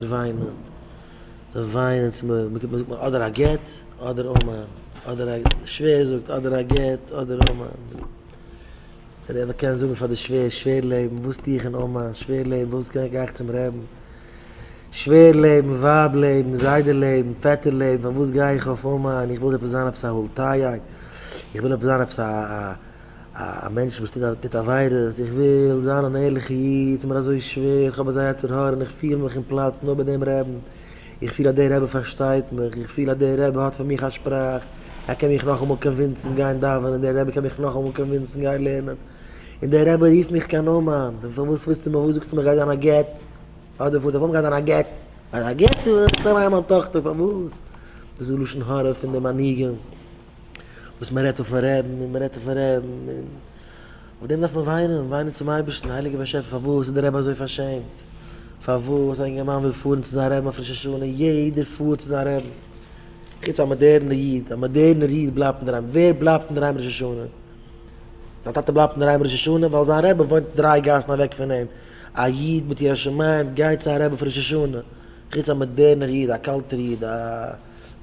וויינען, זיי וויינען צו מיר, מען זאגט מיר אדער א גט אדער אומאן, אדער א שווער זאגט אדער א גט אדער אומאן, און ער קען זאגן פאר די שווער, שווער לעבן וואס טו איך אין אומאן, שווער לעבן וואס גיי איך צום רעבן, שווער לעבן, ווייב לעבן, זיידע לעבן, פעטער לעבן, פארוואס גיי איך אויף אומאן, איך וויל עפעס זיין עפעס א הולטיי, איך וויל עפעס זיין עפעס א א מענטש וואס טוט עבירות, איך וויל זיין אן ערליכע איד, ס'איז מיר אזוי שווער, איך האב אזא יצר הרע און איך פיל מיך אין פלאץ נאר ביי דעם רעבן, איך פיל אז דער רבי פארשטייט מיך, איך פיל אז דער רבי האט פאר מיך א שפראך, ער קען מיך נאכאמאל convince ן גיין דאווענען, דער רבי קען מיך נאכאמאל convince ן גיין לערנען, און דער רבי רופט מיך קיין אומאן, פארוואס ווילסטו מיר, פארוואס זאגסטו מיר גיי זיין א גט, אדער פארוואס גיי זיין א גט, א גט, איך נעם אהיים מיין טאכטער, פארוואס? דאס איז לשון הרע פון די מנהיגים. וואס מען רעדט אויפן רעבן און מען רעדט אויפן רעבן, און אויף דעם דארף מען וויינען, וויינען צום אייבערשטן, הייליגער באשעפער פארוואס איז דער רבי אזוי פארשעמט, פארוואס א אינגערמאן וויל פארן צו זיין רעבן אויף ראש השנה, יעדער פארט צו זיין רעבן, חוץ א מאדערנער איד, א מאדערנער איד בלייבט אינדערהיים, ווער בלייבט אינדערהיים ראש השנה? זיין טאטע בלייבט אינדערהיים ראש השנה ווייל זיין רבי וואוינט דריי גאסן אוועק פון אים, א איד מיט יראת שמים גייט צו א רבי אויף ראש השנה, חוץ א מאדערנער איד, א קאלטער איד, א.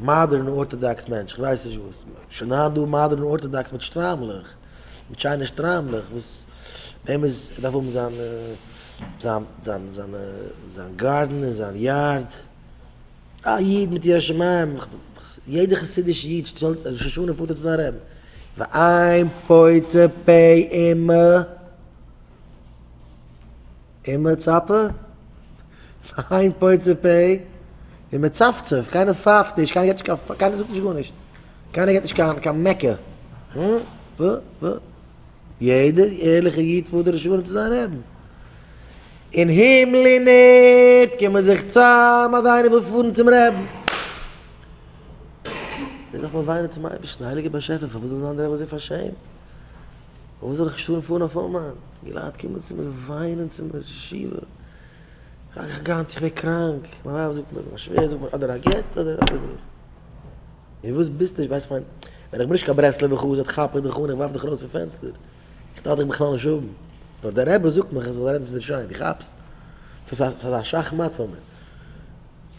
modern orthodox מענטש, כ'ווייס נישט וואס, שוין היינט דא modern orthodox מיט שטריימלעך, מיט שיינע שטריימלעך, וואס ביי אים איז, ער דארף האבן זיין זיין זיין זיין זיין גארדן און זיין yard, א איד מיט יראת שמים, יעדע חסידישע איד שטעלט ראש השנה פארט ער צו זיין רעבן, ואין פוצה פה ומה. ומצפה, ואין פוצה פה ומצפצף, קיינער פייפט נישט, קיינער געט נישט קיין, קיינער זאגט נישט גארנישט, קיינער געט נישט קיין קיין מעקע, ו ו יעדער ערליכער איד פארט ראש השנה צו זיין רעבן, אין הימל און ערד קומען זיך צאם אז איינער וויל פארן צום רעבן. דאס דארף מען וויינען צום אייבערשטן, הייליגער באשעפער פארוואס זאל זיין דער רבי אזוי פארשעמט? פארוואס זאל איך נישט טארן פארן אויף אומאן? יונגעלייט קומען צו מיר וויינען צו מיר, ראש ישיבה, איך גאנץ, איך ווער קראנק, מיין ווייב זאגט מיר, מיין שווער זאגט מיר, אדער א גט אדער אדער מיך. און וואס ביסט נישט, ווייסט כ'מיין, ווען איך בין נישט קיין ברסלב'ער חסיד כאפ איך דיך אן, איך ווארף דיך ארויס פון פענסטער, איך דארף דיך בכלל נישט האבן, נאר דער רבי זאגט מיך איך זאל רעדן צו דיר שיין, דו כאפסט? ס'איז א שאך מאט פאר מיר,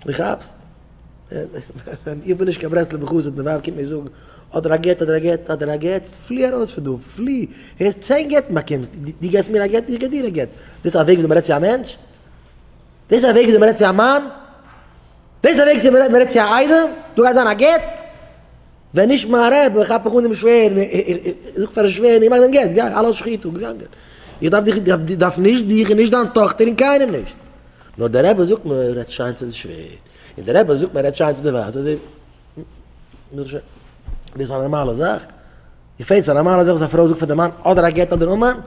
דו כאפסט? ווען איך בין נישט קיין ברסלב'ער חסיד און די ווייב קומט מיר זאגן אדער א גט אדער א גט אדער א גט, פלי ארויס פון דא, פלי, הערסט צען גט'ן באקומסט, דו געבסט מיר א גט איך געב דיר א גט, דאס איז א וועג וויאזוי מען רעדט צו א מענטש? דאס איז א וועג וויאזוי מען רעדט צו א מאן? דאס איז א וועג וויאזוי מען רעדט צו א איידעם? דא גייט זיין א גט? ווען נישט מיין רבי כאפ איך אן דעם שווער און איך זאג פארן שווער איך מאך דעם גט, גיי, אלע שחיטה, געגאנגען, איך דארף דיך, איך דארף נישט דיך און נישט דיין טאכטער און קיינעם נישט, נאר דער רבי זאגט מיר רעד שיין צו די שווער. און דער רבי זאגט מען רעדט שיין צו די ווייב, דאס איז א נארמאלע זאך? איך פרעג, ס'איז א נארמאלע זאך וואס א פרוי זאגט פאר די מאן אדער א גט אדער אומאן?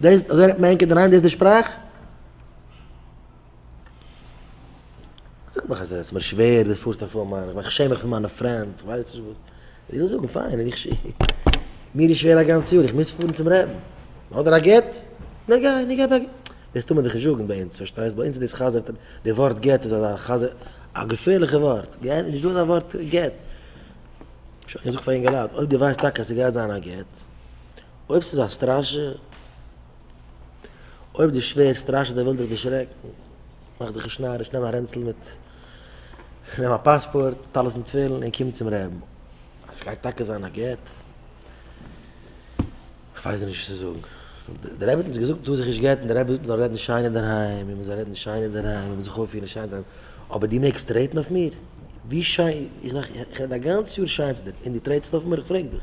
דאס אזוי רעדט מען ענק אינדערהיים? דאס איז די שפראך? זאג מיך אז עס איז מיר שווער דו פארסט אויף אומאן, איך שעם מיך פון מיינע friends, איך ווייס נישט וואס. איך זאל זאגן פיין, איך מיר איז שווער א גאנץ יאר, איך מוז פארן צום רעבן. אדער א גט? נו גיי, נו געב א גט. דאס טאר מען דאך נישט זאגן ביי אונז, פארשטייסט? ביי אונז איז דאס חזר, די ווארט גט איז אזא חזר, א געפערליכע ווארט. גט? נישט דא אזא ווארט גט. שוין, איך זאג פאר אינגעלייט, אויב דו ווייסט טאקע אז ס'גייט זיין א גט, אויב ס'איז א סטראשע, אויב די שווער סטראשעט ער וויל דיך דערשרעקן, מאך דיך נישט נאריש, נעם א רענצל מיט, נעם א פאספארט, טלית און תפילין און קום צום רעבן. אז ס'גייט טאקע זיין א גט, כ'ווייס נישט וואס צו זאגן. דער רבי האט אונז געזאגט מ'טאר זיך נישט גט'ן, דער רבי זאגט מ'זאל רעדן שיין אינדערהיים, און מ'זאל רעדן שיין אינדערהיים, און זיך אויפפירן שיין אינדערהיים, אבער דו מעגסט טרעטן אויף מיר? ווי שיין, איך רעד א גאנץ יאר שיין צו דיר, און דו טרעטסט אויף מיר? איך פרעג דיך.